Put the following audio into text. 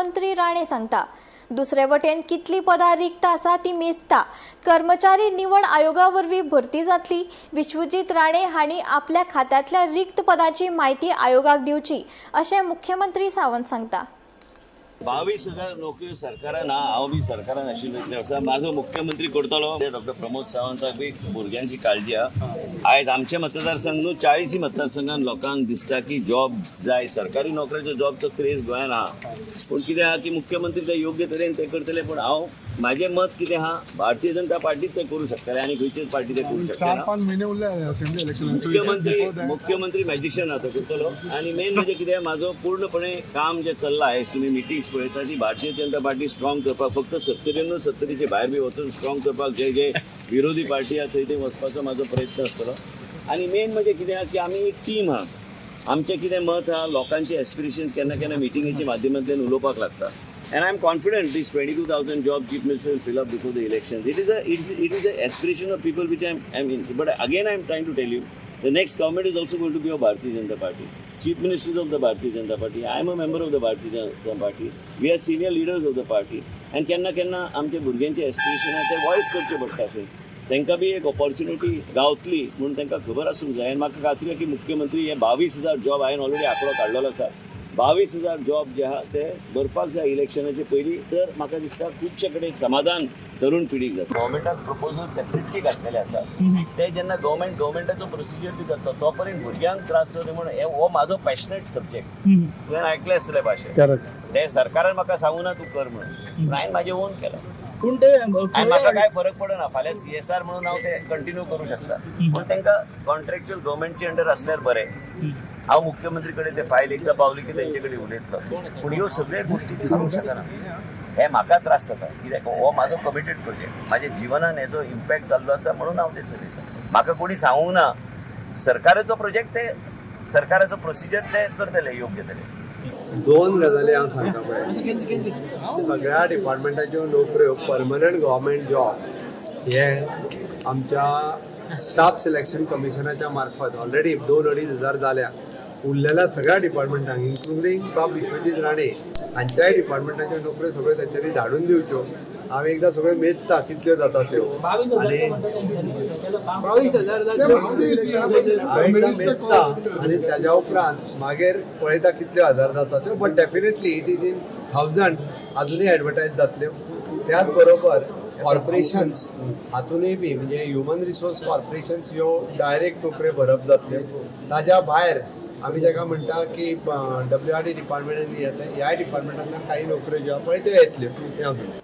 मंत्री राणे सांगता. दुसरे वटेन कितली पदां रिक्त आसा ती मेजता. कर्मचारी निवड आयोगा वरवीं भरती जातली. विश्वजीत राणे हांणी आपल्या खात्यांतल्या रिक्त पदाची म्हायती आयोगाक दिवची, अशें मुख्यमंत्री सावंत सांगता. 22,000 नोकऱ्यो सरकारान ना. हांव बी सरकारान आशिल्लो इतल्या वर्सां म्हाजो मुख्यमंत्री करतलो. डॉक्टर प्रमोद सावंताक बी भुरग्यांची काळजी आहा. आयज आमचे मतदारसंघ न्हू, 40 मतदारसंघान लोकांक दिसता की जॉब जाय. सरकारी नोकऱ्याचो जॉबचो क्रेज गोंयान आहा. पूण कितें आहा की मुख्यमंत्री ते योग्य तरेन ते करतले. पूण हांव म्हाजें मत कितें आहा, भारतीय जनता पार्टीच ते करूं शकतले आनी खंयचीच पार्टी ते करूं शकना. 4-5 महिने उरले असेंब्ली इलेक्शन. मुख्यमंत्री, मुख्यमंत्री मॅजिशियन आतां करतलो. आनी मेन म्हणजे कितें, म्हाजो पूर्णपणे काम जें चल्लां, आयज तुमी मिटिंग्स पळयता ती भारतीय जनता पार्टी स्ट्रॉंग करपाक, फक्त सत्तरी न्हू, सत्तरीचे भायर बी वचून स्ट्रॉंग करपाक, जे जे विरोधी पार्टी आहा थंय थंय वचपाचो म्हाजो प्रयत्न आसतलो. आनी मेन म्हणजे कितें आहा की आमी एक टीम आहा. आमचें कितें मत आहा, लोकांचे एस्पिरेशन केन्ना केन्ना मिटिंगेच्या माध्यमांतल्यान उलोवपाक लागता. And I am confident this 22,000 job Chief Minister will fill up before the elections. It is a aspiration of people which I mean, but again I am trying to tell you, the next government is also going to be of Bharatiya Janata Party. Chief Ministers of the Bharatiya Janata Party. I am a member of the Bharatiya Janata Party. We are senior leaders of the party. And केन्ना केन्ना आमच्या भुरग्यांचे aspiration आहा ते voice करचे पडटा. थंय तांकां बी एक ऑपॉर्च्युनिटी गावतली म्हणून तांकां खबर आसूंक जाय. आनी म्हाका खात्री आहा की मुख्यमंत्री हे 22,000 जॉब, हांवें ऑलरेडी आंकडो काडलेलो आसा, 22,000 जॉब जे आहा ते भरपाक जाय इलेक्शनाचे पयलीं. तर म्हाका दिसता खुबशे कडेन समाधान तरुण पिढीक जाता. गव्हर्मेंटाक प्रपोजल सेपरेटली घातलेले आसा. ते जेन्ना गव्हर्मेंटाचो प्रोसिजर बी जाता, तो पर्यंत भुरग्यांक त्रास जावं न्हय म्हणून हो म्हाजो पॅशनेट सब्जेक्ट. तुवें आयकलें आसतलें भाशें. करेक्ट. ते सरकारान म्हाका सांगू ना तूं कर म्हणून, पूण हांवें म्हाजें ओन केलां. पूण ते आनी म्हाका काय फरक पडना. फाल्यां सीएसआर म्हणून हांव ते कंटिन्यू करूं शकता, पूण तांकां कॉन्ट्रॅक्च्युअल गव्हर्मेंटचे अंडर आसल्यार बरें. हांव मुख्यमंत्री कडेन ते फायल एकदां पावली की तेंचे कडेन उलयतलो. पूण ह्यो सगळ्यो गोश्टी थारोवंक शकना, हे म्हाका त्रास जाता. कित्याक हो म्हाजो कमिटेड प्रोजेक्ट, म्हाज्या जिवनान हेजो इम्पॅक्ट जाल्लो आसा म्हणून हांव ते चलयतां. म्हाका कोणी सांगूंक ना. सरकाराचो प्रोजेक्ट, ते सरकाराचो प्रोसिजर ते करतले योग्य तरेन. दोन गजाली हांव सांगता पळय. सगळ्या डिपार्टमेंटाच्यो नोकऱ्यो, परमनंट गव्हर्मेंट जॉब हे आमच्या स्टाफ सिलेक्शन कमिशनाच्या मार्फत ऑलरेडी 2-2.5 हजार जाल्या. उरलेल्या सगळ्या डिपार्टमेंटांक, इन्क्लुडींग बाब विश्वजीत राणे हांच्याय डिपार्टमेंटाच्यो नोकऱ्यो सगळ्यो तेंच्यांनी धाडून दिवच्यो. हांव एकदां सगळ्यो मेजता कितल्यो जाता त्यो आनी 22,000. हांव एकदां मेजता आनी त्याच्या उपरांत मागीर पळयता कितल्यो हजार जाता त्यो. But definitely it is in thousand. अजुनूय एडवर्टायज जातल्यो. त्याच बरोबर कॉर्पोरेशन्स हातूनय बी, म्हणजे ह्युमन रिसोर्स कॉर्पोरेशन्स ह्यो डायरेक्ट नोकऱ्यो भरप जातल्यो. ताज्या भायर आमी जाका म्हणटा की डब्ल्यू आर डी डिपार्टमेंटांनी येता, ह्याय डिपार्टमेंटांतल्यान काही नोकऱ्यो ज्यो आहा पळय त्यो येतल्यो, हें हांव सांगता.